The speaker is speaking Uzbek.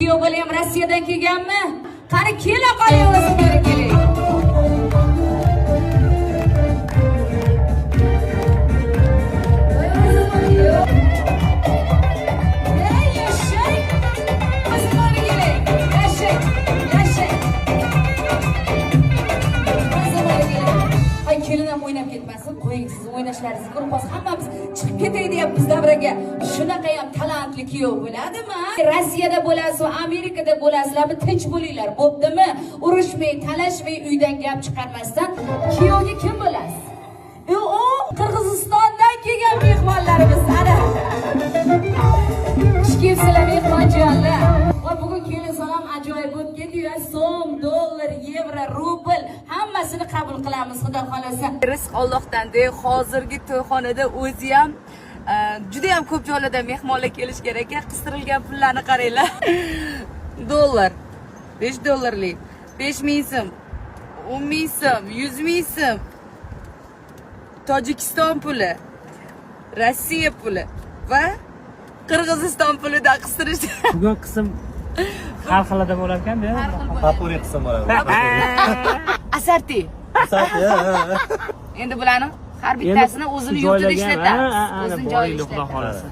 Kuyov bola ham Rossiyadan kelganmi? Qani, kela qoling, o'zi beri keling. Voy, o'zi kuyov. Ey, yashang! O'zi beri keling. Yashang, yashang. O'zi beri keling. Ay, kelin ham o'ynab ketmasin, qo'ying, siz o'ynashlaringizni ko'rib hozir hammamiz chiqib ketay deyapmiz davraga. Shunaqa ham talantli kuyov bo'ladimi? Rossiyada bo'lasiz, Amerikada bo'lasizlarmi, tinch bo'linglar, bo'ptimi? Urushmay, talashmay, uydan gap chiqarmasdan kuyovga kim bo'lasiz? U Qirg'izistondan kelgan mehmonlarimiz ana. Xush kelibsizlar, mehmonjonlar. Va bugun kelin salom ajoyib bo'lib ketdi. So'm, dollar, yevro, rubl hammasini qabul qilamiz, xudo xolasa. Rizq Allohdan de, hozirgi to'yxonada o'zi ham juda ham ko'p joylardan mehmonlar kelish kerak ekan. Qistirilgan pullarni qaranglar. Dollar, 5 dollarlik, 5000 so'm, 10 ming so'm, 100 ming so'm, Tojikiston puli, Rossiya puli va Qirg'iziston pulida qistirishdi. Bugun qism har xilida bo'lar ekanda. Papuri qism bo'ladi. Asarti. Asarti, ha, ha. Endi bularni har bittasini o'zini yurtida ishlatamiz, o'zini joyida Xudo ishlatamiz. xohlasa.